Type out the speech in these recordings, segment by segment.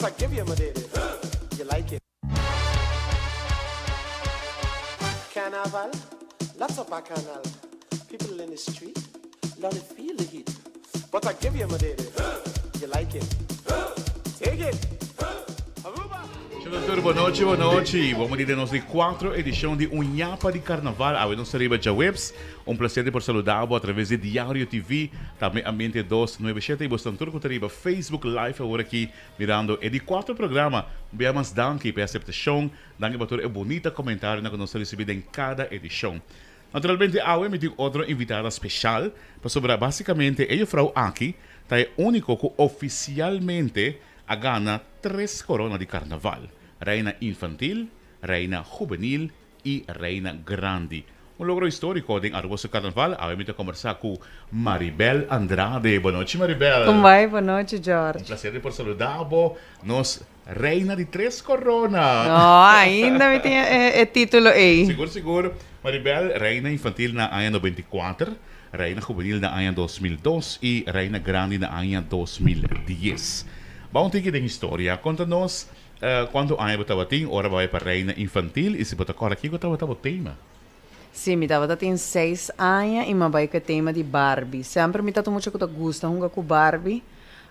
But I give you my baby. You like it. Carnival, lots of bacchanal. People in the street, love to feel the heat. But I give you my baby. You like it. Take it. Aruba. Doctor, bon nochi, bon nochi. Bon bini den nos di cuatro edicion di Un Yapa di Carnaval. Awe nos ta riba djaweps. Un placer di por saluda bo a traves di Diario TV, tambe Ambiente 297 y bosnan tur cu ta riba Facebook Live awor aki mirando e di cuatro programa. Un bia mas danki pa e aceptacion, danki pa tur e bunita comentarionan cu nos ta ricibi den cada edicion. Naturalmente awe mi tin otro invitada special, pasobra basicamente e juffrouw aki ta e unico cu oficialmente a gana tres corona di carnaval, Reina Infantil, Reina Hubenil y Reina Grandi. Un logro historico den Aruba su carnaval. Awe mi ta combersa cu Maribel Andrade. Bon nochi Maribel. Con bai? Bon nochi George. Un placer di por saluda bo, nos Reina di tres corona. No, ainda mi tin e titulo ey. Sigur sigur. Maribel, Reina Infantil na aña 94, Reina Hubenil na aña 2002 y Reina Grandi na aña 2010. Ba un tiki den historia. Conta nos Cuanto aña bo tabatin ora bo a bai pa Reina Infantil y si bo ta corda kico tabata bo tema? Sí, mi tabata tin seis aña y mi a bai cu e tema di Barbie. Semper mi tata mucha cu ta gusta hunga cu Barbie,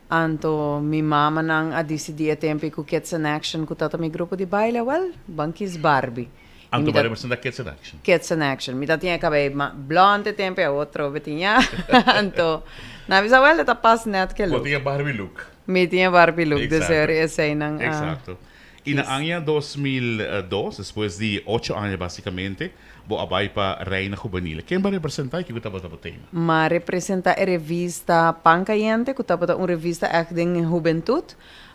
anto mi mamanan a dicidi e tempo y cu Kids in Action cu tata mi grupo di baile, well, ban kies Barbie. Y Anto mi ta representa Kids in Action? Kids in Action. Mi ta tin e cabey blond e tempo y awor trobe tin ya. Anto nan a bisa, well, e ta pas net ke Bo look. tin e Barbie look. Mi tin e Barbie look, dus eseinan a. Exacto. Y na aña 2002, despues di ocho aña basicamente, bo a bay pa Reina Juvenil. Ken bo a representa y kico tabata bo tema? M'a representa e revista Pan Cayente, cu tabata un revista echt den hubentud.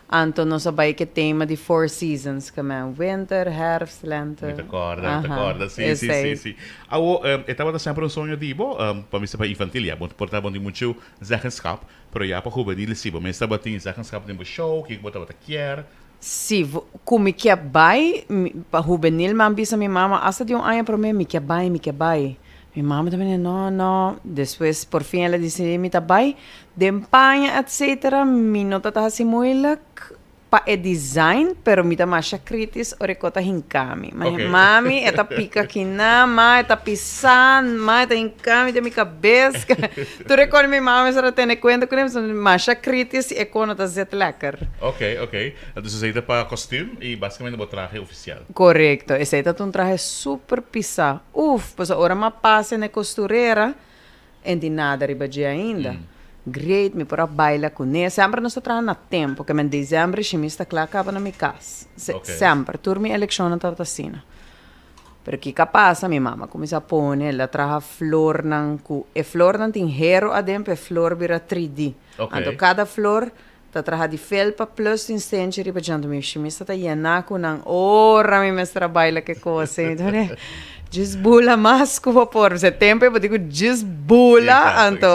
Anto nos a bay cu e tema di Four Seasons, cu men winter, herfst, lente. Mi ta corda, mi ta corda, si, si, si, si. Awo, e tabata semper un soño di bo, pa mi sa pa infantil ya, bo por tabata di mucho zeggenschap. Pero ya pa hubenil si bo mes tabatin zeggenschap den bo show, kiko bo tabata kier? Si, ku mi kier bai, pa hubenil mi a bisa mi mama asta di un aña prome, mi kier bai, mi kier bai. Mi mama ta bini, no, no. Despues por fin el a dicidi mi ta bai. Den paña etcetera mi no ta ta haci moeilijk. Pa e design, pero mi ta masha kritis ora e kos ta hinka mi. Ma okay. Mami, e ta pika kina, ma e ta pisa, ma e ta hinka mi den mi kabes. Tur e kos mi mama mester a tene kuenta kuné, mi masha kritis si e kos no ta zit lekker. Ok, ok. Entonces esei ta pa kostuum i basikamente bo trahe ofisial. Korekto. Esei ta un trahe super pisa. Uf, pasobra ora mi a pasa na e kosturera, En tin nada riba dje ainda. Great, mi por a baila kuné. Semper nos ta traha na tempo, ke men december shimis ta kla kaba na mi kas. Semper, tur mi elekshonnan tabata asina. Pero kiko a pasa, mi mama kuminsá pone, el a traha flornan ku e flornan tin hero aden pa e flor bira 3D. Anto kada flor ta traha di felpa plus tin stenchi riba dje. Anto mi shimis ta ta yená ku nan. Ora mi mester a baila ke kos ei. Mi ta mira, djis bula mas ku bo por. Pasobra e tempu ei bo tin ku djis bula, anto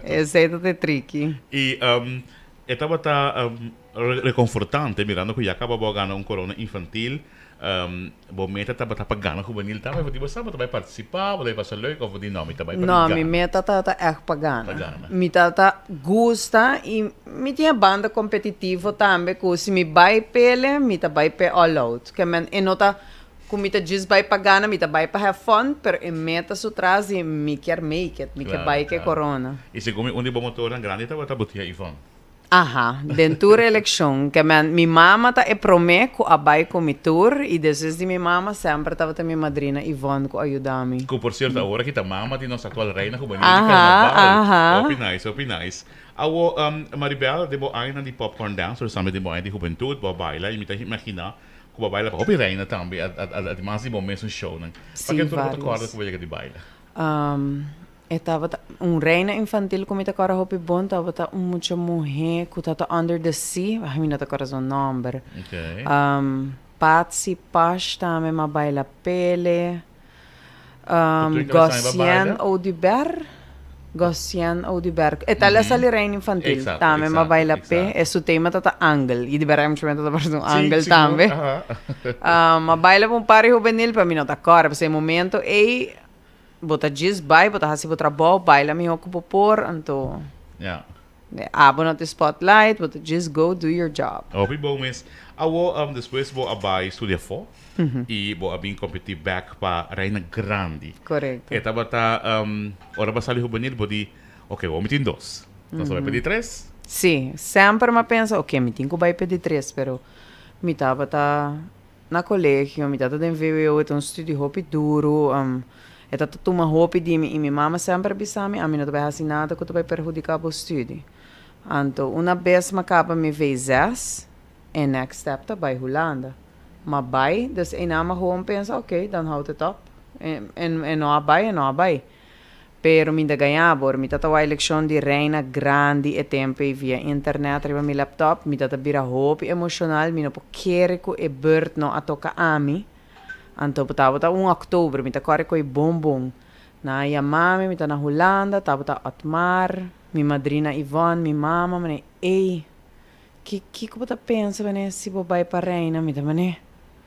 esei ta ta e triki. I e tabata rekonfortante mirando ku ya kaba bo a gana un korona infantil. Bo meta tabata pa gana hubenil tambe? Bo di bo sa bo ta bai partisipá, bo ta bai pasa leuk of bo di no mi ta bai pa No, mi meta tabata ègt pa gana. Pa gana. Mi tabata gusta i mi tin e banda kompetitivo tambe ku si mi bai p'ele mi ta bai p'e all out. Ke men e no ta ku mi ta djis bai pa gana, mi ta bai pa have fun, pero e meta su tras di mi kier make it, mi kier bai ku e korona. I segun mi un di bo motornan grandi tabata bo tia Ivonne. Aha, den tur elekshon. Ke men, mi mama ta e promé ku a bai ku mi tur i despues di mi mama semper tabata mi madrina Yvonne ku a yuda mi. Ku por sierto awor aki ta mama di nos aktual reina hubenil di karnaval. Aha. Hopi nice, hopi nice. Awo, Maribel, den bo añanan di popcorn dance, pero tambe den bo aña di hubentut, bo a baila i mi ta imaginá ku bo a baila pa hopi reina tambe, ademas di bo mesun shownan. Sí, Pa ken tur bo ta varios. kòrda ku bo yega di baila? E tabata un reina infantil ku mi ta kòrda hopi bon tabata un mucha muhé ku ta ta under the sea, ai mi no ta kòrda su nòmber. Patsy Pash tambe m'a baila pele. Gosien Oduber, Gosien Oduber, e tal a sali reina infantil tambe m'a baila p'e, e su tema ta ta angel, i di bèrdat mucha mente ta parse un angel tambe. M'a baila pa un par di hubenil pero mi no ta kòrda pasobra e momento ei Bo ta djis bai, bo ta hasi bo trabou, baila mihó ku bo por, anto. Ja. Abo no ta spotlight, but just go do your job. Hopi bon mes. Awo despues bo a bai studia afo y bo a bin competi back pa Reina Grandi. Correcto. E tabata ora bo a sali hubenil bo di ok bo mi tin dos. Nos a bai pa di tres. Si, semper mi a pensa ok mi tin cu bai pa di tres pero mi tabata na colegio, mi tabata den vwo, e ta un studio hopi duro, e ta tuma hopi di mi y mi mama semper a bisa mi ami no ta bai haci nada cu ta bai perhudica bo studio. Anto una bes mi a caba mi V zes, e next step ta bai Hulanda. Ma bai, dus einan mi a gewoon pensa ok, dan houdt het op. En no a bai, e no a bai. Pero mi ta gaña bo, mi tata wak eleccion di Reina Grandi e tempo ei via internet riba mi laptop, mi tata bira hopi emocional, mi no por kere cu e beurt no a toca ami. Anto tabata 1 oktober, mi ta core cu e bon bon. Nan a yama mi, mi ta na Hulanda, tabata Otmar, mi madrina Yvonne, mi mama, mane, "Ey, kico bo ta pensa, mane, si bo bai pa Reina?" Mi ta mane,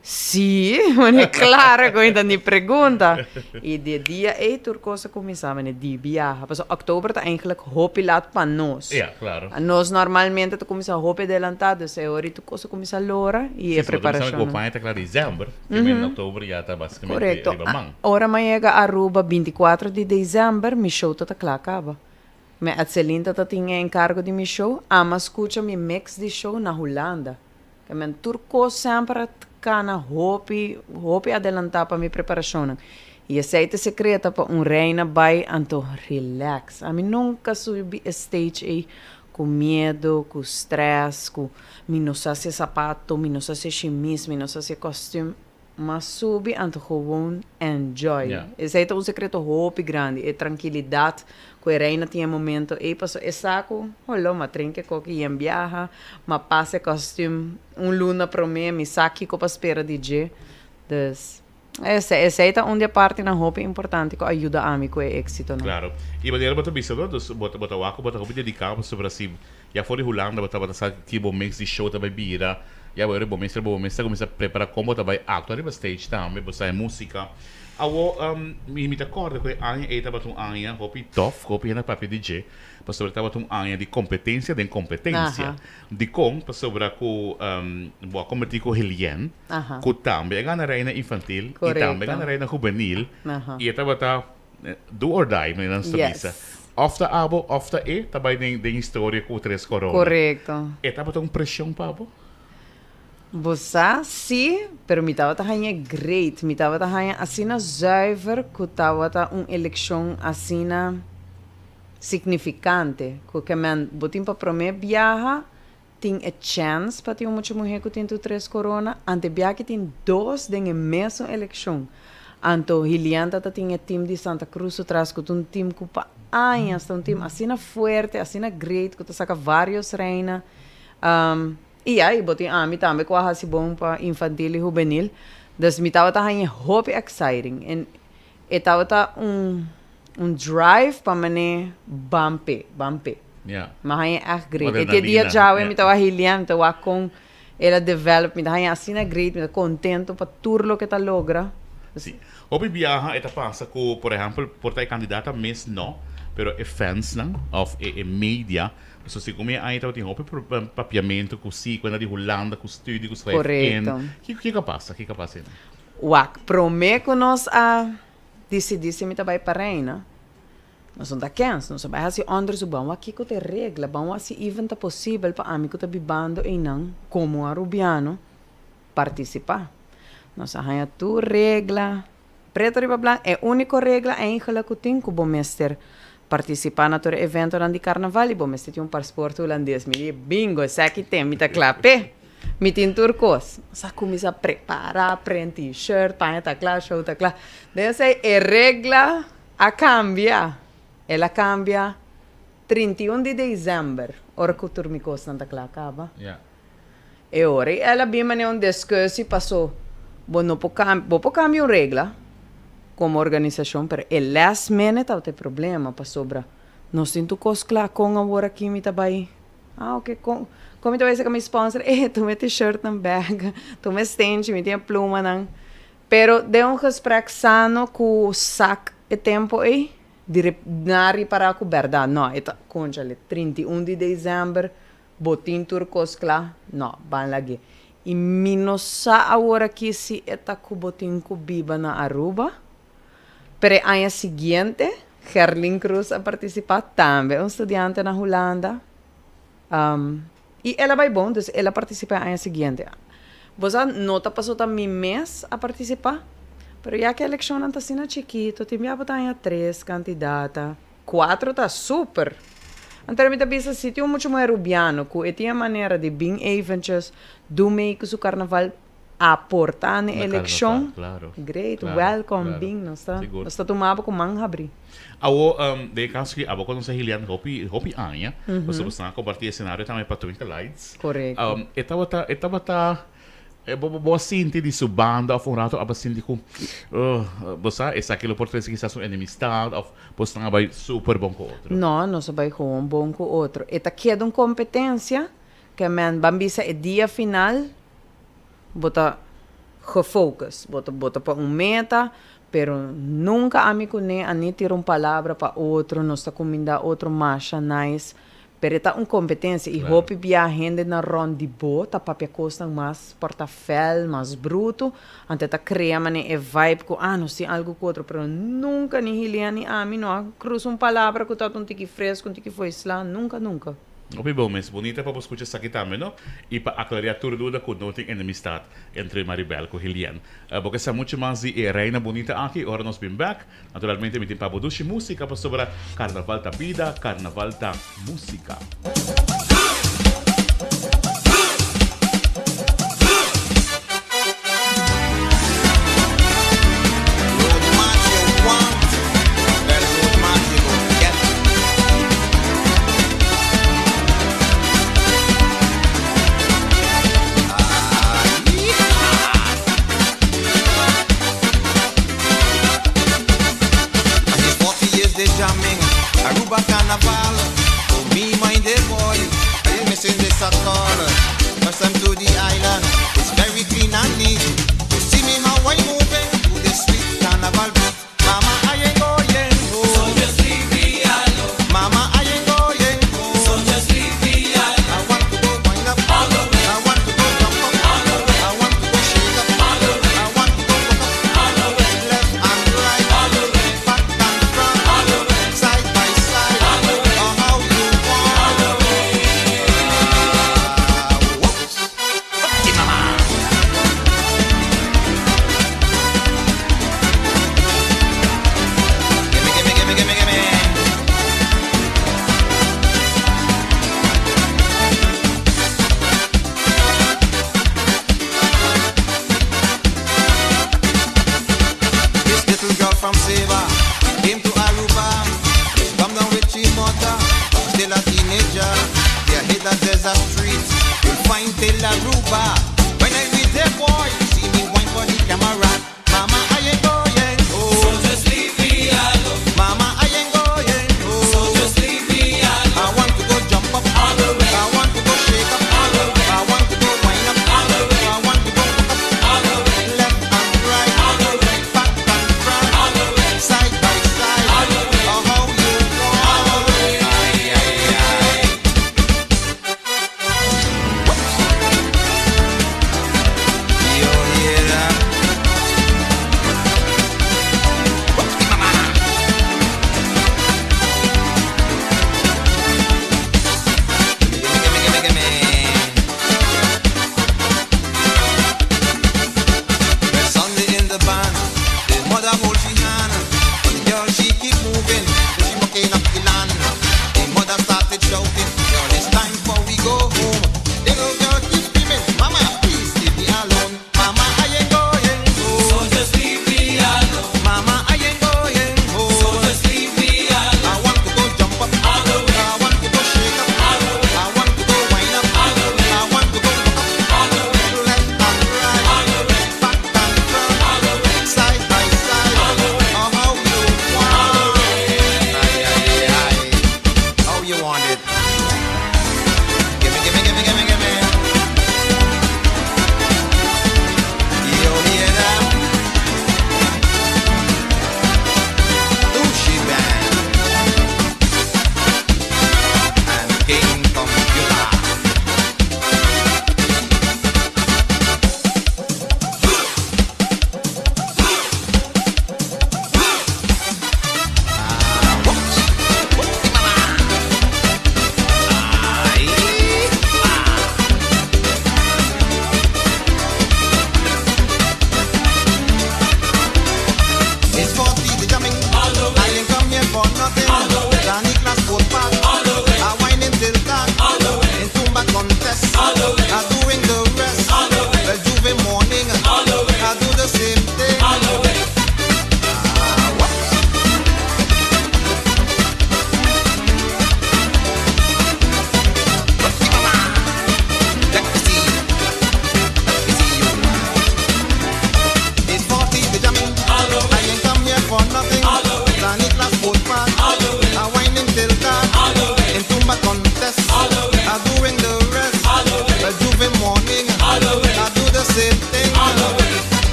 "Si, mane, claro cu mi ta ni pregunta." Y di dia ey tur cos a cuminsa, mane, di biaha. Pasobra oktober ta eigenlijk hopi laat pa nos. Ja, claro. Nos normalmente ta cuminsa hopi adelanta, dus e ora tur cos a cuminsa lora y e Si, bo ta pensando preparacion. cu paña ta cla december, te men oktober ya ta basicamente riba man. Ora mi yega Aruba 24 di december, mi show ta cla caba. Mi Etselinta ta tin e encargo di mi show, ami a scucha mi mix di show na Hulanda. Ke men tur cos semper a cana hopi, hopi adelanta pa mi preparacion. Y esey ta secreto pa un reina bai anto relax. Ami nunca subi stage ey cu miedo, cu stress, cu mi no sa si zapato, mi no sa si chemise, mi no sa si costume. Ma subi anto gewoon enjoy. Esey ta un secreto hopi grandi. E tranquilidad cu e reina tin e momento ey paso e saco, holo, ma trinke koki yen biaha, ma pasa e costume un luna prome, mi sa kico pa spera di dje. Dus, esey ta un di e partinan hopi importante cu a yuda ami cu e exito nan. Claro. Y manera bo ta bisa no, dus bo ta wak cu bo ta hopi dedica pasobra si ya for di Hulanda bo tabata sa ki bo mix di show ta bay bira, ya bo ora bo mester cuminsa prepara con bo ta bay actua riba stage tambe, bo sa e musica. Awo mi ta corda cu e aña ey tabata un aña hopi tof, hopi hende a papia di dje, pasobra tabata un aña di competencia den competencia. Dicon? Pasobra cu bo a competi cu Helien, cu tambe a gana Reina Infantil y tambe a gana Reina Juvenil, y e tabata do or die, manera nan ta bisa. Of ta abo of ta e ta bay den historia cu tres corona. E tabata un presion pa bo? Bo sa, si, pero mi tabata haña great. Mi tabata haña asina zuiver cu tabata un eleccion asina significante. Cu ke men bo tin pa prome biaha, tin e chance pa tin un mucha muher cu tin tu tres corona, ante biaha ki tin dos den e mesun eleccion. Anto Hilian tata tin e team di Santa Cruz su tras cu ta un team cu pa añas ta un team asina fuerte, asina great cu ta saca varios reina. Y ya, y bo tin ami tambe cu a haci bon pa infantil y hubenil. Dus mi tabata haña hopi exciting. En e tabata un drive pa mane ban p'e, ban p'e. Mi a haña echt great. E te dia djawe mi tawa Hilian, mi ta wak con el a develop. Mi ta haña asina great, mi ta contento pa tur loke ta logra. Si. Hopi biaha e ta pasa cu, por ehempel, por ta e candidata mes no, pero e fansnan of e media. So segun mi aña tabatin hopi papiamento cu si, cu e na di Hulanda, cu studie, cu schrijf in. Kico, kico a pasa? Kico a pasa einan? Wak, prome cu nos a dicidi si mi ta bay pa Reina, nos no ta kens, nos a bay haci onderzoek, ban wak kico ta e regla, ban wak si even ta posibel pa ami cu ta bibando einan como Arubiano participa. Nos a haña tur regla, preto riba blanco, e unico regla eigenlijk cu tin cu bo mester participa na tur e eventonan di carnaval y bo mester tin un paspoort hulandes. Mi di, bingo, esaki ten, mi ta cla p'e. Mi tin tur cos. Nos a cuminsa prepara, print t-shirt, paña ta cla, show ta cla. Den esey e regla a cambia. El a cambia 31 di december, ora cu tur mi cosnan ta cla caba. E ora y el a bin manera un discussie paso bo no por cambia, bo por cambia un regla como organisacion, pero e last minute tabata e problema pasobra nos tin tur cos cla con awor aki mi ta bay, ah ok, con mi ta bay saca mi sponsor, eh tuma e t-shirtnan bek, tuma e steentje, mi tin e plumanan, pero den un gesprek sano cu SAC e tempo ey. Di rep nan a ripará ku bèrdat no e ta konchale 31 di desèmber bo tin tur kos kla no ban lag'é i mi no sa awor aki si e ta ku bo tin ku biba na Aruba pero e aña siguiente Gerlin Cruz a partisipá tambe un studiante na Hulanda i el a bai bon dus el a partisipá e aña siguiente. Bo sa no ta paso ta mi mes a partisipá, pero ya ku e elekshonnan ta asina chikito, tin bia bo ta haña tres kandidata, kuatro ta super. Anto mi ta bisa si tin un mucha muher rubiano ku e tin e manera di bin eventjes do mee ku su karnaval aportá na e elekshon, great, welkom, bin, nos ta nos ta tuma bo ku man habrí. Awo, den e kaso aki abo konosé Hilian hopi hopi aña, pasobra bo esnan a kompartí esenario tambe pa Twinkle Lights. Korekto. E tabata, e tabata, bo bo a sinti di su banda òf un rato abo a sinti ku bo sa esaki lo por trese kisas un enemistad òf bo esnan a bai super bon ku otro? No, nos a bai gewoon bon ku otro. E ta keda un kompetensia ke men ban bisa e dia final bo ta gefocus, bo ta bo ta pa un meta, pero nunca ami cu ne a ni tira un palabra pa otro, nos ta cuminda otro masha nice, pero e ta un competencia y hopi bia hendenan rond di bo ta papia cosnan mas por ta fel, mas bruto, anto e ta crea mane e vibe cu ah nos tin algo cu otro, pero nunca ni Hilian ni ami no a cruza un palabra cu ta un tiki fresco, un tiki fo'i sla, nunca nunca. Hopi bon mes. Bunita pa bo skucha esaki tambe no. I pa aklareá tur duda ku no tin enemistat entre Maribel ku Hilian. Bo ke sa muchu mas di e reina bunita aki ora nos bin bèk. Naturalmente mi tin pa bo dushi músika pasobra karnaval ta bida, karnaval ta músika.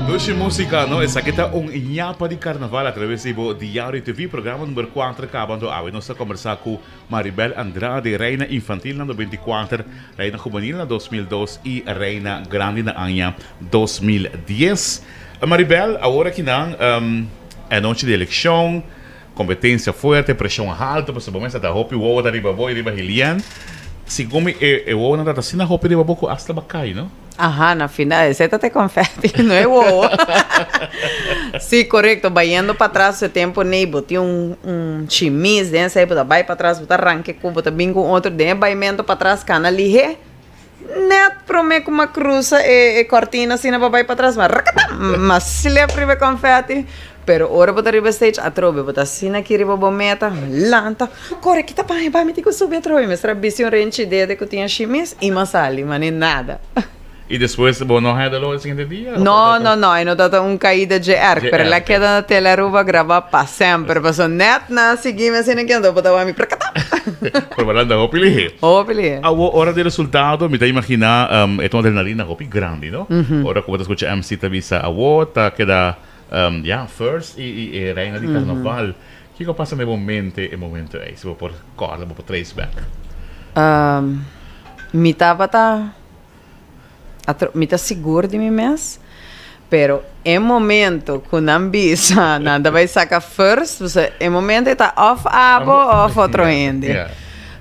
Dushi musica, no? Esaki ta un ñapa di carnaval a traves di bo Diario TV, programa number 4 caba. Anto awe nos ta conversa cu Maribel Andrade, reina infantil na 94, reina juvenil na 2002 y reina grandi na aña 2010. Maribel, awor aki nan um, e nochi di eleccion, competencia fuerte, presion halto, pasobra bo mester ta hopi wowo ta riba bo y riba Hilian. Segun mi e e wowonan ta asina hopi riba bo cu hasta bo a cay, no? Aha, na final, esey ta te confetti, no e wowo. Sí, corecto, bayendo patras e tempo ney bo tin un un chimis den esey, bo ta bay patras, bo ta ranke cu, bo ta bin cu otro, den e baymento patras cana lihe. Net prome ku m'a krusa e e kortina asina pa bai patras m'a rakatam! M'a slep riba e konfèti. Pero ora bo ta riba stage atrobe bo ta asina aki riba bo meta, lanta, kore kita paña pa mi tin ku subi atrobe. Mester a bisti un renchi dede ku tin a shimis i m'a sali, m'a ni nada. I despues bo no haya dolor e siguiente dia? No, no, no, e no tabata un kaida dje erg, pero el a keda na Tele Aruba grabá pa semper, pasobra nèt nan a sigui mi asina ki anto bo ta wak mi prakatam. Pero bo a lanta hopi lihé. Hopi lihé. Awor, ora di resultado, mi ta imaginá e ta un adrenalina hopi grandi, no? Ora ku bo ta skucha MC ta bisa awor ta keda, ya, first i e reina di karnaval. Kiko a pasa na bo mente e momento ei, si bo por kòrda, bo por trace back? Mi tabata. Atro, mi ta sigur di mi mes, pero e momento ku nan bisa nan ta bai saka first, pasobra e momento ei ta òf abo òf otro hende. Yeah.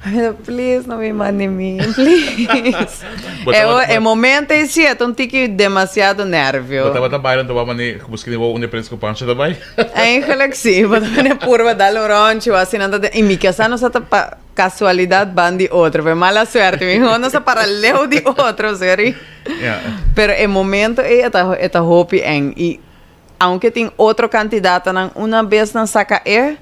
Mi ta, please no bin manda mi, please. Bo E, tabata- e momento ei si e ta un tiki demasiado nervio. Bo tabata baila anto bo mane ku bo skini bo unda e prens ku Pancho ta bai? Eigenlijk si, bo ta mane purba dal un ronchi o asina ta i mi kasa no sa ta pa Casualidad ban di otro, pero mala suerte, mijo nos a para leu di otro, sorry. Yeah. Pero e momento ei e ta, e ta hopi eng. Y aunke tin otro candidatonan, una bes nan saca e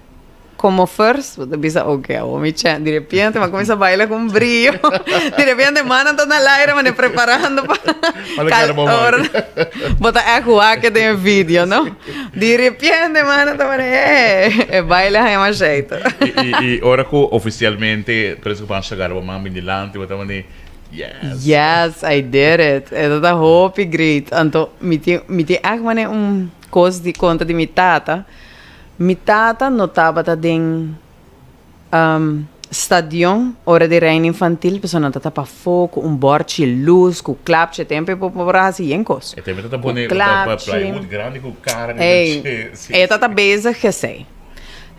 como first, bo ta bisa, ok, awor mi chen. Di repente mi a cuminsa baila cu un brillo. Di repente mannan ta na laira, mane preparando pa Pa lo kere bo ora bo ta echt wak den e video, no? Di repente mannan ta mane, eh, e baile a haña mas jeito. I, i, i ora ku ofisialmente Preso Pan Shagar bo man bin dilanti, bo ta mane, yes. Yes, I did it. E ta ta hopi great. Anto mi tin, mi tin echt mane un kos di konta di mi tata. Mi tata no tabata den Stadion ora di Reina Infantil pasobra nan ta tapa fo ku un bòrchi lus ku klapchi tempu e por por a hasi yen kos. E tempu e ta Ku pone klapchi. plywood grandi ku kara riba Ey, dje. Si, e ta ta si. bezig esei.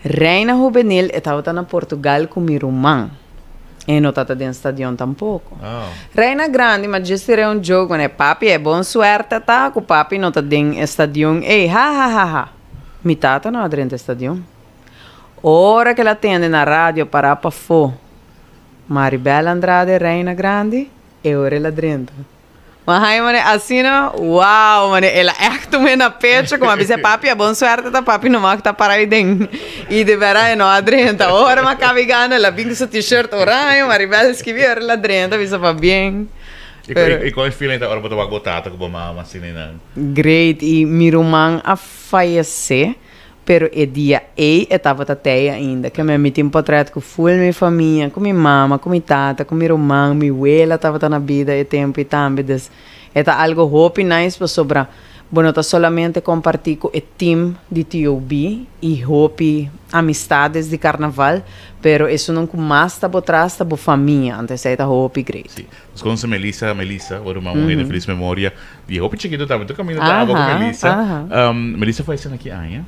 Reina Hubenil e tabata na Portugal ku mi ruman. E no tata den stadion tampoko. Oh. Reina Grandi ma djis tir'é un joke manera papi e bon suerte ta ku papi no ta den e stadion ey ha ha ha ha. Mi tata no a drenta e stadion. Ora ku el a tende na radio pará pafó, Maribel Andrade, Reina Grandi, e ora el a drenta. Ma hai mane asina, wow, mane el a echt tum'é na pecho, ku m'a bisa papi a bon suerte ta papi no mag ta para ei den. I de bèrdat e no a drenta. Ora m'a kabi gana, el a bin ku su t-shirt oraño, Maribel skibi, ora el a drenta, bisa pabien. I kon e feeling ta ora bo ta wak bo tata ku bo mama asina einan? Great, i mi ruman a fayesé. Pero e dia ei e tabata tei ainda. Ke mi tin potret ku ful mi famia, ku mi mama, ku mi tata, ku mi ruman, mi wela tabata na bida e tempu ei tambe. Dus e ta algo hopi nice pasobra bo no ta solamente kompartí ku e team di TOB i hopi amistades di karnaval, pero esunnan ku mas ta bo tras ta bo famia. Anto esei ta hopi great. Sí. Nos konoce Melissa, Melissa, bo ruman muhé di felis memoria. Di hopi chikito tambe tu caminda ta abo cu Melissa. Melissa fallece na ki aña?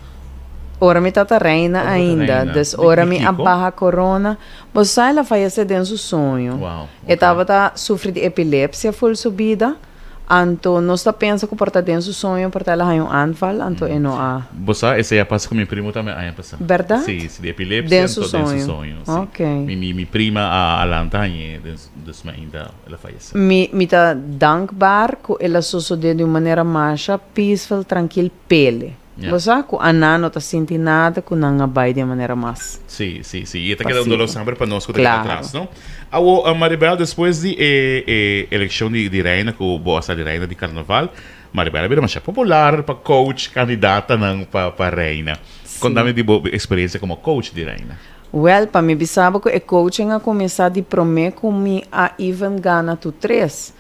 Ora mi tata reina ainda. Dus ora mi a baha corona. Bo sa el a fallece den su soño. E tabata sufri di epilepsia ful su bida. Anto nos ta pensa cu por ta den su soño por ta el a haña un aanval anto e no a. Bo sa esey a pasa cu mi primo tambe aña pasa. Berdad? Si, si di epilepsia anto den su soño. Ok. Mi prima a lanta hañe den. Dus mi ainda el a fayesé. Mi mi ta dankbaar ku el a sosodé di un manera masha peaceful, trankil, pele. Ja. Bo sa ku Ana no ta sinti nada ku nan a bai di e manera mas. Sí, sí, sí. I e ta keda un Pasifo. dolor semper pa nos ku ta keda Klaro. atras, no? Awo, Maribel, despues di e e elekshon di di reina ku bo a sali reina di karnaval, Maribel a bira masha popular pa coach kandidatanan pa pa reina. Sí. Kontami di bo eksperensia komo coach di reina. Wèl, pa mi bisa bo ku e coaching a kuminsá di promé ku mi a even gana tu tres.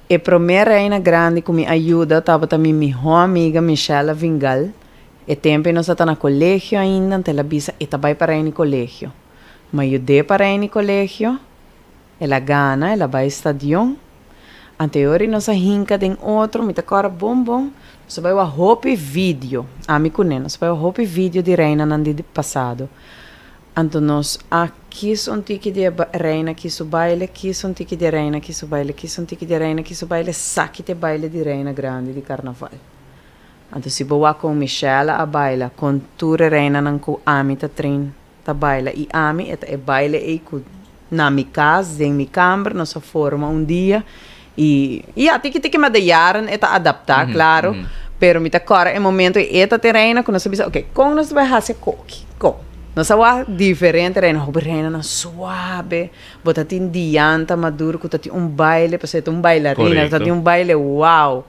E promé reina grandi ku mi a yuda tabata mi mihó amiga Michelle Vingal. E tempu ei nos a ta na kolegio ainda, anto el a bisa e ta bai pa reina kolegio. Mi a yud'é pa reina kolegio, el a gana, el a bai stadion. Anto e ora ei nos a hinka den otro, mi ta kòrda bon bon, nos a bai wak hopi video, ami kuné, nos a bai wak hopi video di reinanan di pasado. Anto nos a kis un tiki di e reina ki su baile, kis un tiki di e reina ki su baile, kis un tiki di e reina ki su baile, saki ta e baile di reina grandi di karnaval. Anto si bo wak kon Michelle a baila, kon tur e reinanan ku ami ta train ta baila i ami, e ta e baile ei ku na mi kas, den mi kamber, nos a forma un dia i ya, tiki tiki ma de jaren e ta adaptá, klaro, pero mi ta kòrda e momento ei e ta te reina ku nos a bisa, oke, kon nos ta bai hasi e koki? Kon? Nos a wak diferente reina, hopi reinanan suabe, bo ta tin Dianta Maduro ku ta tin un baile, pasobra e ta un bailarina, ta tin un baile wow.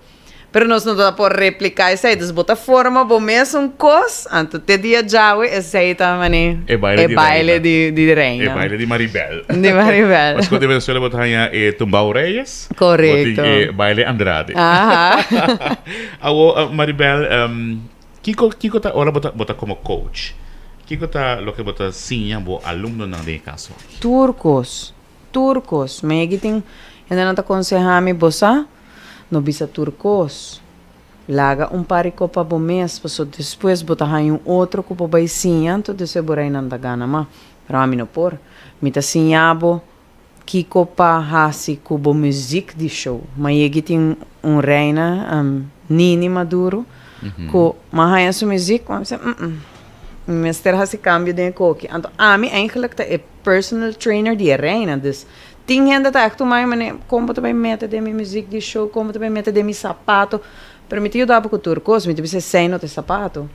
Pero nos no ta por replica esey, dus bo ta forma bo mesun cos, anto te dia djawe esey ta mane E baile e di baile reina. di di reina. E baile di Maribel. Di Maribel. Mas cu di Venezuela bo ta haña e Tumbao Reyes. Correcto. Bo tin e baile Andrade. Aha. Awo Maribel, kico kico ta ora bo ta bo ta como coach, kico ta loke bo ta siña bo alumnonan den e caso aki? Tur cos, tur cos. Megi tin hendenan ta conseha mi, bo sa, No bisa tur kos. Laga un par di kos pa bo mes, paso despues bo ta haña un otro ku bo bai siña, anto despues bo reinan ta gana mas. Pero ami no por. Mi ta siña bo kiko pa hasi ku bo muzik di show. Ma yegi tin un reina, Nini Maduro, ku m'a haña su muzik, m'a bisa, mm, mi mester hasi kambio den e koki. Anto ami eigenlijk ta e personal trainer di e reina, dus Tin hende ta echt tuma e manera, kon bo ta bai mete den mi muziek di show, kon bo ta bai mete den mi sapato, pero mi ta yuda bo ku tur kos, mi ta bisa esei no ta e sapato.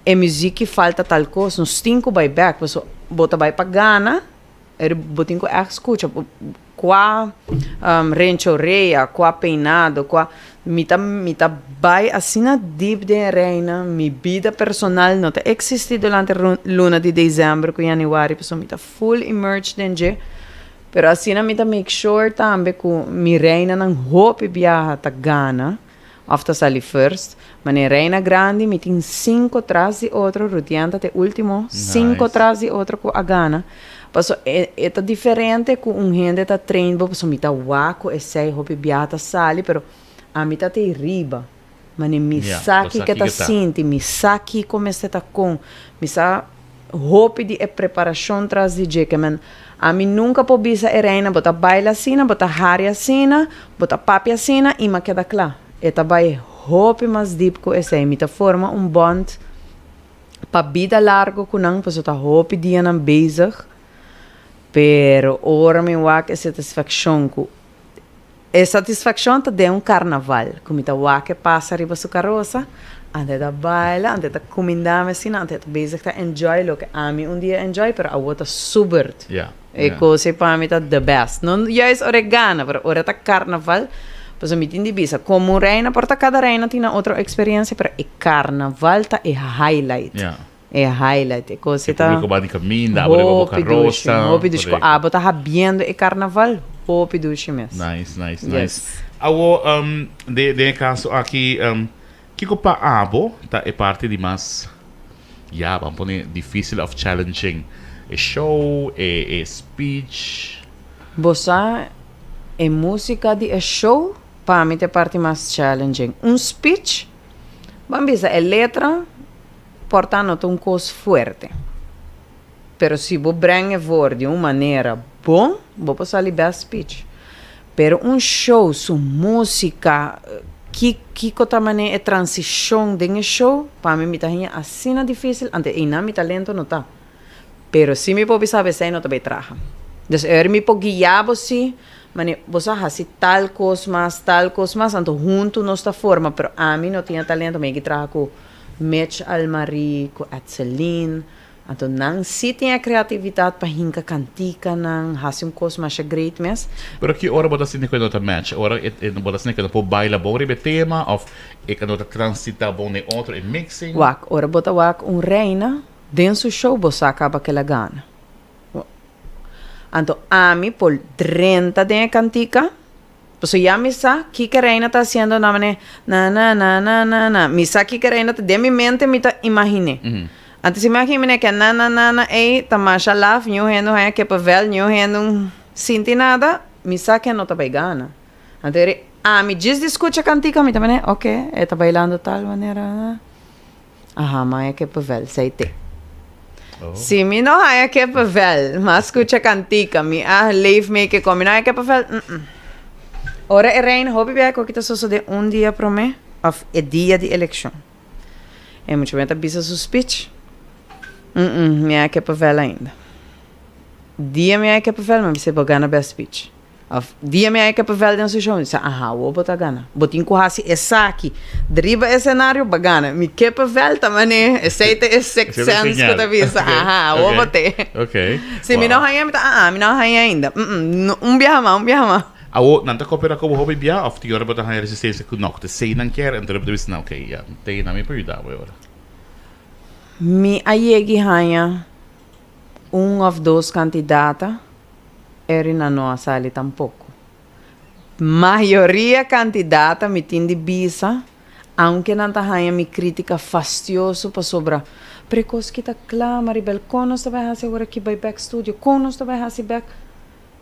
E muziek ki falta tal kos, nos tin ku bai bek, pasobra bo ta bai pa gana, bo tin ku echt skucha kua renchorea, kua peinado, kua, mi ta mi ta bai asina diep den e reina, mi bida personal no ta existi durante luna di december ku januari, pasobra mi ta Full immerged den dje, pero asina mi ta make sure tambe ku mi reinanan hopi biaha ta gana of ta sali first. Manera reina grandi mi tin cinco tras di otro, Rutian ta te ultimo, cinco tras di otro ku a gana. Paso e e ta diferente ku un hende ta train bo paso mi ta wak ku esei hopi biaha ta sali pero ami ta te riba. Mane mi sa kiko ta sinti, mi sa kiko mester ta kon, mi sa hopi di e preparashon tras di dje. Ke men ami nunka por bisa e reina bo ta baila asina, bo ta hari asina, bo ta papia asina i mi a keda kla. E ta bai hopi mas dip ku esei. Mi ta forma un bond. Pa bida largo ku nan, pasobra ta hopi dianan bezig, pero ora mi wak e satisfakshon ku e satisfakshon ta den un karnaval ku mi ta wak e pasa riba su karosa, anto e ta baila, anto e ta kuminda mi asina, anto e ta bezig ta enjoy loke ami un dia enjoy, pero awor ta su burt. E kos ei pa mi ta the best. No juist ora e gana, pero ora ta karnaval, pasobra mi tin di bisa, komo un reina, por ta kada reina tin nan otro eksperensia, pero e karnaval ta e highlight. E highlight, e kos ei ta. E publiko ba di kaminda, abo riba bo Hopi dushi, karosa. hopi dushi. Ku abo ta habiendo e karnaval, hopi dushi mes. Nice, nice, nice. Yes. Awo, den e kaso aki, kiko pa abo ta e parti di mas Ya, ban pone difícil of challenging. E show, e e speech. Bo sa, e música di e show pa mi ta e parti mas challenging. Un speech, ban bisa e letra por ta no ta un cos fuerte. Pero si bo breng e voor di un manera bon, bo por sali best speech. Pero un show su musica, ki kiko ta mane e transicion den e show, pa mi mi ta haña asina dificil, ante einan mi talento no ta. Pero si mi por bisa esey no ta bay traha. Dus eur mi por guia bo si, mane bo sa haci tal cos mas, tal cos mas, anto hunto nos ta forma, pero ami no tin e talento, mi a traha cu Mitch Almarie, cu Edseline, Anto nan si tin e kreatividat pa hinka kantikanan, hasi un kos masha great mes. Pero ki ora bo ta sinti ku e no ta match? Ora e e bo ta sinti ku e no por baila bon riba e tema òf e ka no ta transitá bon den otro, e mixing? Wak, ora bo ta wak un reina den su show bo sa kaba ke la gana. Anto ami por drenta den e kantika. Pasobra ya mi sa kiko Reina ta hasiendo na manera na na na na na na. Mi sa kiko Reina ta den mi mente mi ta imaginé. Antes si mi a imaginé ke na na na na ei ta masha laf, niun hende no haña kippenvel, niun hende no sinti nada, mi sa ke no ta bai gana. Anto eri ami djis di skucha kantika mi ta manera oke e ta bailando tal manera. Aha, mi haña kippenvel, sei te. Si mi no haña kippenvel, mi a skucha kantika, mi a leef mee ke kon, mi no haña kippenvel, mm. Ora e reina hopi biaha ku ta sosodé un dia promé òf e dia di elekshon. E mucha muhé ta bisa su speech, mm, mi haña kippenvel ainda. Dia mi haña kippenvel, mi a bisa bo gana best speech. Of dia mi a e kippenvel den su show, mi bisa, aha, awor bo ta gana. Bo tin ku hasi esaki riba e senario pa gana. Mi kippenvel ta manera, esei ta e sixth sense ku ta bisa, aha, awor bo te. Si mi no haña, mi ta, ah, ah, mi no a haña ainda. Un biaha mas, un biaha mas. Awor, nan ta koopera ku bo hopi bia of tin ora bo ta haña resistensia ku no, ku ta esei nan kier, enton bo ta bisa nan, ok, ya, te nan mi por yuda bo e ora. Mi a yegi haña un of dos kandidata. Erina no a sali tampoco. Mayoria candidata mi tin di bisa, aunke nan ta haña mi critica fastioso pasobra, pero e cos ki ta cla, Maribel, con nos ta bay haci awor aki bay bek studio, con nos ta bay haci bek?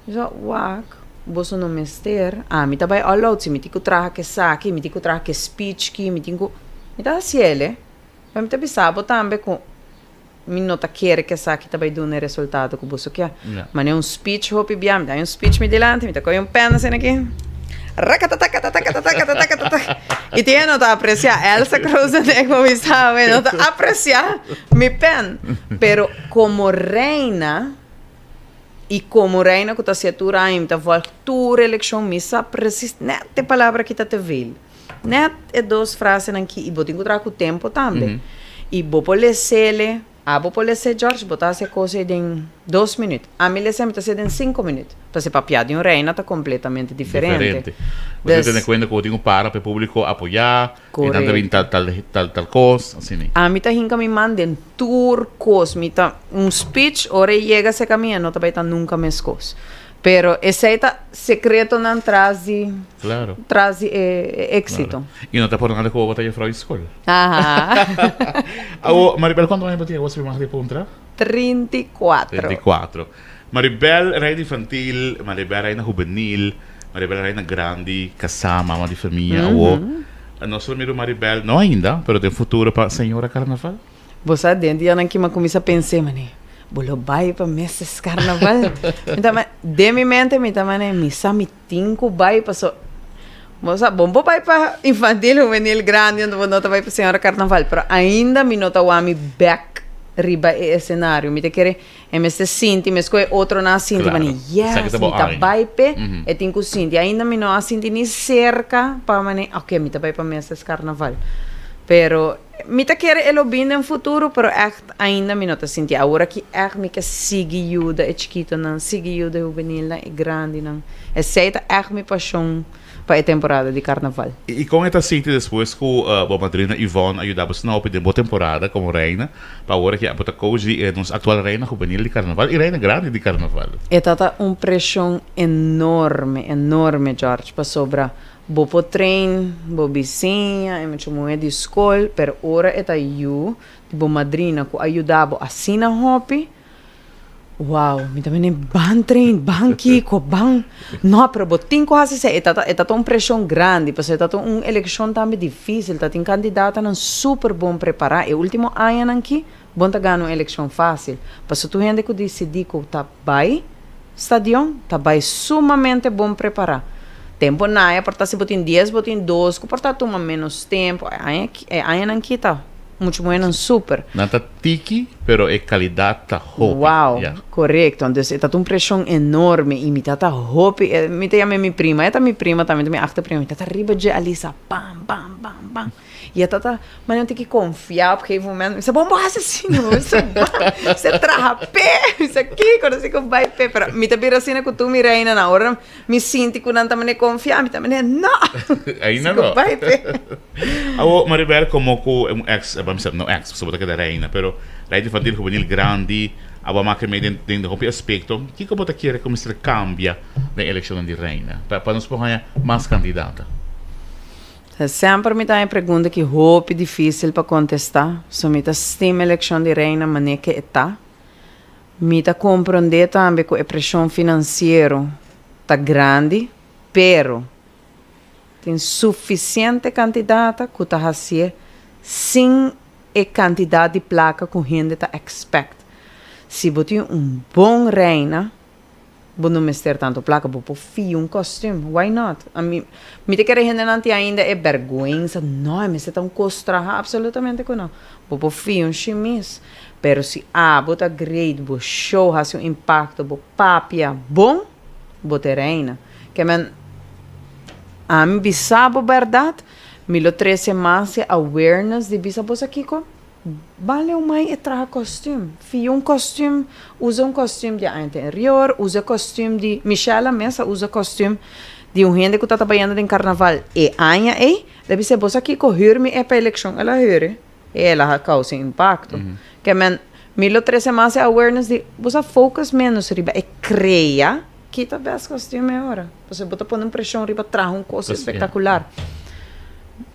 Mi sa, wak, boso no mester, ami ta bay all out, si mi tin cu traha cu esaki, mi tin cu traha cu e speech ki, mi tin cu, mi ta haciel e, pero mi ta bisa bo tambe cu. Mi no ta kere ku esaki ta bai duna e resultado ku boso ke. Manera un speech hopi bia, mi ta haña un speech mi dilanti, mi ta kohe un pèn asina aki, rakatatakatatakatatakatatakatata. I tin e no ta apresiá. Elsa Krozendijk bo mi sabe, no ta apresiá mi pèn. Pero komo reina, i komo reina ku ta hasié tur aña, mi ta vòlg tur elekshon, mi sa presis nèt e palabra ki ta te vil. Net e dos frasenan ki i bo tin ku traha ku tempo tambe. I bo por lesele, abo por lese George, bo ta hasi e kos ei den dos minüt. Ami lese mi ta hasié den sinku minüt. Pasobra papia di un reina ta kompletamente diferente. Diferente. Bo tin ku tene kuenta ku bo tin ku para pa e públiko apoyá, e nan ta bin tal tal tal tal kos, asina. Ami ta hinka mi man den tur kos. Mi ta un speech ora e yega serka mi e no ta bai ta nunka meskos. Pero esei ta secretonan tras di Claro. tras di e éxito. Claro. Y no ta por nada cu bo ta juffrouw di school. Aha. Awo, Maribel, cuanto aña bo tin? Awo si mi mag di puntra? 34. 34. Maribel, reina infantil, Maribel, reina hubenil, Maribel, reina grandi, casá, mama di famia. Awo, nos lo mira Maribel, no ainda, pero den futuro pa señora carnaval? Bo sa den dianan ki m'a kuminsá pens'é, manera, bo lo bai pa Misses Carnaval? Mi ta mane, den mi mente mi ta mane, mi sa mi tin ku bai paso. Bo sa, bon bo bai pa infantil, hubenil, grandi, anto bo no ta bai pa señora carnaval. Pero ainda mi no ta wak mi bek riba e escenario. Mi ta kere e mester sinti, mesco e otronan a sinti, mane, yes, mi ta bai p'e, e tin cu sinti. Ainda mi no a sinti ni cerca pa mane, ok, mi ta bai pa Misses Carnaval. Pero mi ta kere e lo bin den futuro, pero echt ainda mi no ta sinti. Awor aki echt mi ke sigui yuda e chikitonan, sigui yuda e hubenilnan, e grandinan. Esei ta echt mi pasion pa e temporada di carnaval. I kon e ta sinti despues ku bo madrina Yvonne a yuda bo snopi den bo temporada komo reina, pa awor aki abo ta coach di e nos aktual reina hubenil di carnaval i reina grandi di carnaval? E ta ta un preshon enorme, enorme George, pasobra bo por train bo bisiña, e mucha muhé di skol, pero ora e ta yu di bo madrina ku a yuda bo asina hopi, Wow, mi ta mene ban train, ban kiko, ban. No, pero bo tin ku hasi esei. E ta ta, e ta ta un preshon grandi, pasobra e ta ta un elekshon tambe difísil. Ta tin kandidatonan super bon prepará. E último añanan ki, bon ta gana un elekshon fásil. Pasobra tur hende ku disidí ku ta bai stadion, ta bai sumamente bon prepará. Tempu naya por ta si bo tin dies, bo tin dos, ku por ta tuma ménos tempu. E aña ki, e añanan ki ta muchu muhénan super. Nan ta Tiki, pero e calidad ta hopi. Wow, Ya. corecto. Entonces e ta un presion enorme y mi tata hopi, mi ta yama mi prima, e ta mi prima tambe, ta mi achterprima, mi tata riba dje Alisa, bam, bam, bam, bam. Y e tata manera un tiki confia op gegeven moment, mi sa, bon bo haci asina, bo mester ban, mester traha p'e, mi sa kico, no si cu bai p'e, pero mi ta bira asina cu tur mi reinanan, ora mi sinti cu nan ta manera confia, mi ta manera, no, Ainda si cu no. bai p'e. Awo, Maribel, komo ku un ex, bo mester no ex, pasobra bo ta keda reina, pero reina infantil hubenil grandi, abo a maka mei den den hopi aspekto, kiko bo ta kere ku mester kambia den elekshonnan di reina pa pa nos por haña mas kandidata? Semper mi ta haña pregunta ki hopi difísil pa kontestá, so mi ta stima elekshon di reina manera ke e ta. Mi ta komprondé tambe ku e preshon finansiero ta grandi, pero Tin sufisiente kantidata ku ta hasié sin e kantidat di plaka ku hende ta expect. Si bo tin un bon reina, bo no mester tantu plaka, bo por fia un kostuum, why not? Ami, mi ta kere hendenan tin ainda e bèrgwensa, no, e mester ta un kos traha, absolutamente ku no. Bo por fia un shimis, pero si abo ta great, bo show hasi un impakto, bo papia bon, bo ta e reina. Ke men ami bisa bo bèrdat, mi lo trese mas e awareness di bisa bo sa kiko, bale un mai e traha kòstüm, fia un kòstüm, usa un kòstüm di aña anterior, usa kòstüm di, Michelle mes a usa kòstüm di un hende ku ta tabayando den karnaval e aña ei, el a bisa bo sa kiko, hür mi e pa elekshon, el a hür e, i el a kousa impakto. Ke men mi lo trese mas e awareness di bo sa focus ménos riba e krea. Kita bes kostuum e ora. Pasobra bo ta pone un preshon riba traha un kos espektakular.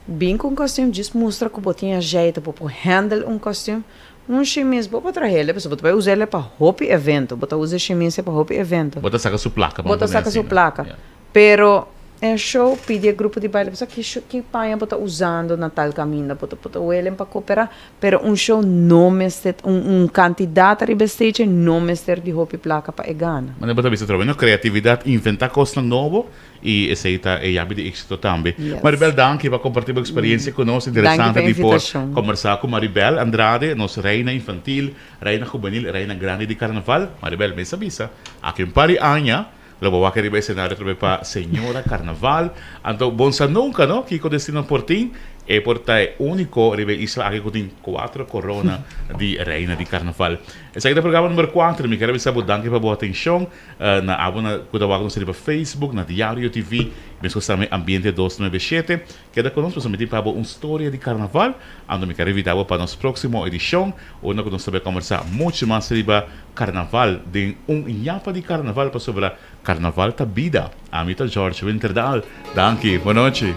Bin ku un kostuum djis mustra ku bo tin ajeito, bo por handle un kostuum. Un shimis bo por trahel pasobra bo ta bai us'el pa hopi evento. Bo ta usa e shimis pa hopi evento. Bo ta saka su plaka. Bo ta saka su plaka. Pero e show pidi e grupo di baile pasobra ki show ki paña bo ta usando na tal kaminda. Bo ta bo ta welen pa koperá. Pero un show no mester, un un kantidat riba e stage no mester di hopi plaka pa e gana. Manera bo ta bisa trobe, no? Kreatividat, inventá kosnan nobo i esei ta e yabi di éksito tambe. Yes. Maribel, danki pa kompartí bo eksperensia ku nos. Danki Interesante pa e di por invitashon. kombersá ku Maribel Andrade, nos reina infantil, reina hubenil, reina grandi di karnaval. Maribel mes a bisa, aki un par di aña lo bo wak riba e senario atrobe pa Señora Carnaval. Anto bon sa nunca, no? Kico destino por tin? E por ta e unico riba e isla aki cu tin cuatro corona di Reina di Carnaval. Esaki ta programa number cuatro. Mi kier a bisa bo danki pa bo atencion. Na abo na cu ta wak nos riba Facebook, na Diario TV, mescos tambe Ambiente dos nuebe shete. Keda ku nos pasobra mi tin pa bo un storia di karnaval. Anto mi ker invita bo pa nos próksimo edishon unda ku nos ta bai kòmbersá muchu mas riba karnaval den un ñapa di karnaval pasobra karnaval ta bida. Ami ta George Winterdaal. Danki. Bonochi.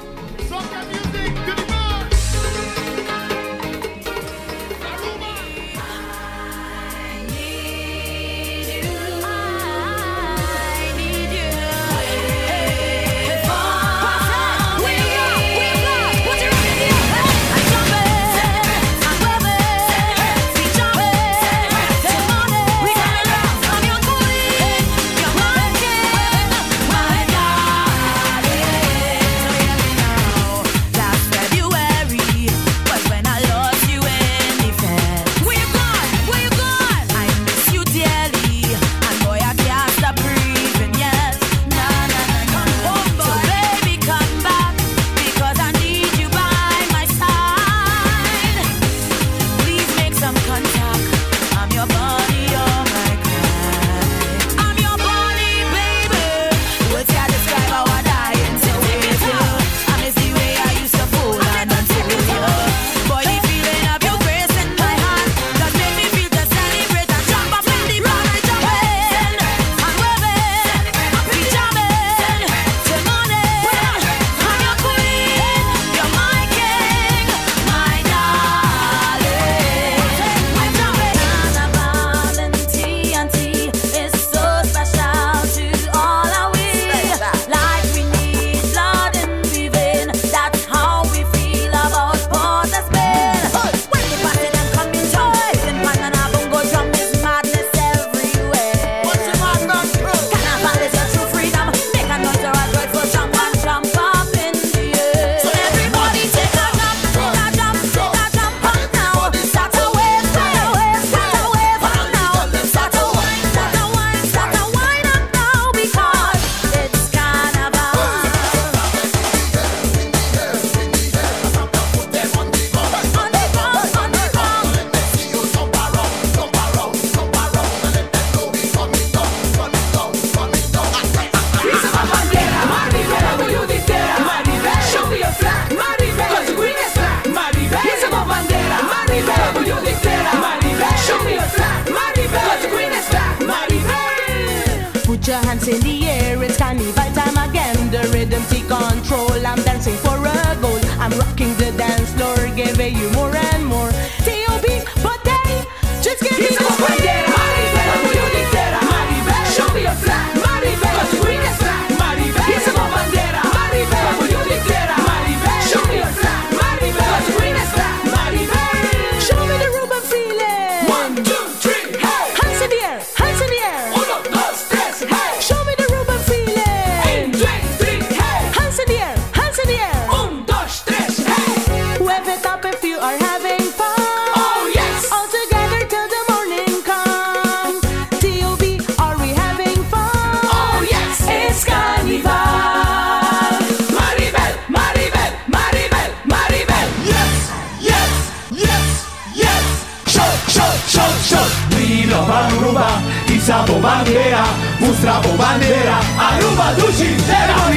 bandera, mustra bo bandera, Aruba dushi tera.